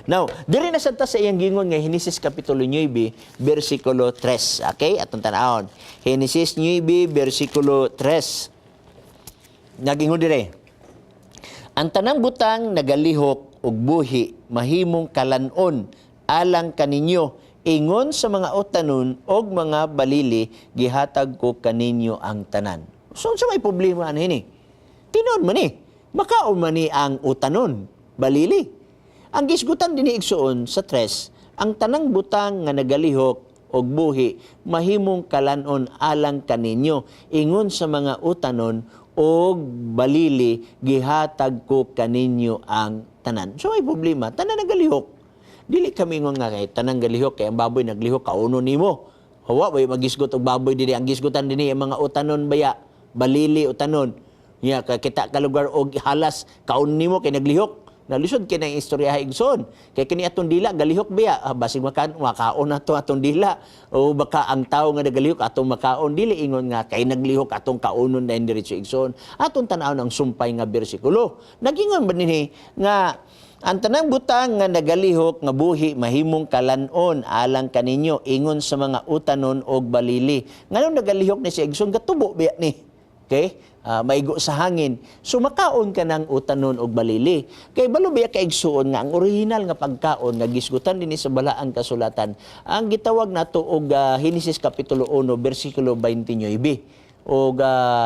Now, diri na sad ta sa iyang gingon nga Henesis kapitulo 9 bersikulo 3. Okay? Atong tan-awon. Henesis 9 bersikulo 3. Nagingon dire. Ang tanang butang nagalihok og buhi mahimong kalan-on alang kaninyo, ingon sa mga utanon og mga balili, gihatag ko kaninyo ang tanan. So unsa may problema ani ni? Tinuod man ni. Makaon man ni ang utanon, balili. Ang gisgutan dinhi, igsuon, sa tres, ang tanang butang nga nagalihok og buhi mahimong kalanon alang kaninyo, ingon sa mga utanon og balili, gihatag ko kaninyo ang tanan. So may problema, tanan nagalihok. Dili kami ingon nga kay tanang galihok, kay ang baboy naglihok, kaunon nimo. Hawa bay magisgot og baboy dinhi? Ang gisgutan dinhi ang mga utanon baya, balili, utanon. Nya ka kita ka lugar og halas, kaon nimo kay naglihok. Nalisod kay nang istorya, igsoon. Kay kini atong dila galihok baya, ah, basig makan makaon nato atong dila o baka ang tawo nga nagalihok atong makaon. Dili ingon nga kay naglihok atong kaunon na diretso, igsoon. Atong tan-awon ang sumpay nga bersikulo. Nagingon ba dinhi nga ang tanang butang nga nagalihok nga buhi mahimong kalanon alang kaninyo, ingon sa mga utanon og balili? Nganong nagalihok ni si, igsoon? Gatubo biya ni. Okay? Ah, maigo sa hangin. So makaon ka ng utanon og balili. Kay balo biya ka, igsuon, nga ang original nga pagkaon nga gisgutan dinhi sa balaang kasulatan ang gitawag nato og Henesis kapitulo 1 bersikulo 29. Og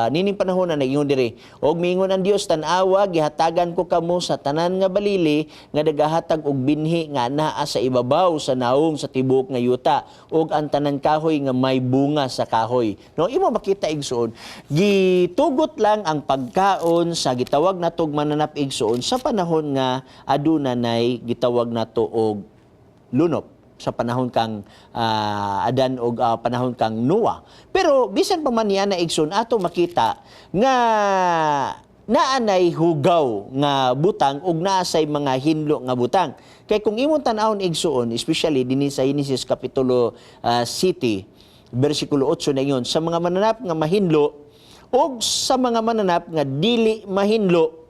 nining panahon na nagingon diri, og miingon ang Dios, "Tan-awa, gihatagan ko kamo sa tanan nga balili nga nagahatag og binhi nga naa sa ibabaw sa naong sa tibuok nga yuta, ug ang tanang kahoy nga may bunga sa kahoy." No, imo makita, igsuon, gitugot lang ang pagkaon sa gitawag natog mananap, igsuon, sa panahon nga aduna nay gitawag nato og lunop, sa panahon kang Adan og panahon kang Noah. Pero bisan pa man niya na, igsoon, ato makita nga naanay hugaw nga butang ug naasay mga hinlo nga butang. Kay kung imong tan-awon, igsuon, especially dinhi sa Genesis kapitulo 7 bersikulo 8 na ingon sa mga mananap nga mahinlo ug sa mga mananap nga dili mahinlo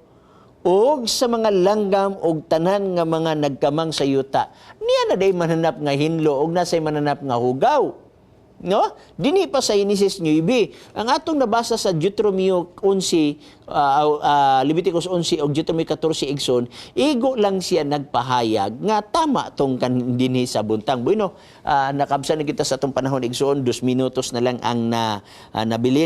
og sa mga langgam og tanan nga mga nagkamang sa yuta. Niya na day mananap nga hinlo og nasay mananap nga hugaw. No? Dinhi pa sa Genesis 9, ang atong nabasa sa Deuteronomio 11, Leviticus 11 og Deuteronomio 14, igsoon, igo lang siya nagpahayag nga tama tong kan dinhi sa buntang. Bueno, nakabsa na kita sa atong panahon, igsoon, 2 minutos na lang ang nabilin.